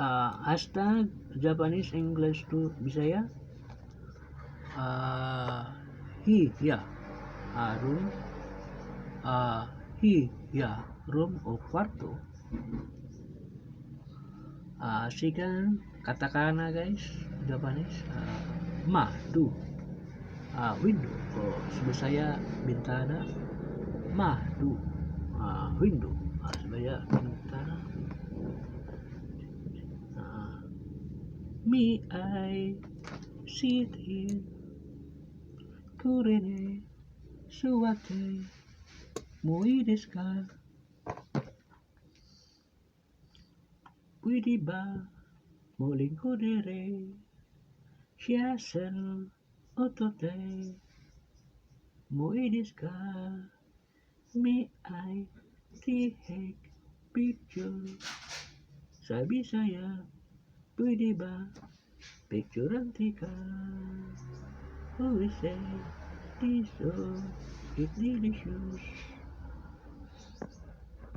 #JapaneseEnglish to Bisaya. He, yeah. Room. He, yeah. Room o kwarto. Second, katakana, guys. Japanese. Ma, do. Window. O sa Bisaya, bintana. Ma, do. Window. Sa Bisaya, bintana. Me, I sit here. Kurene, suwate, mo desu ka? Pwede ba molingkod diri? Shiasen otote mo desu ka? May I take picture? Sa Bisaya, pwede ba picturean tika? Who is say this, oh, it's delicious.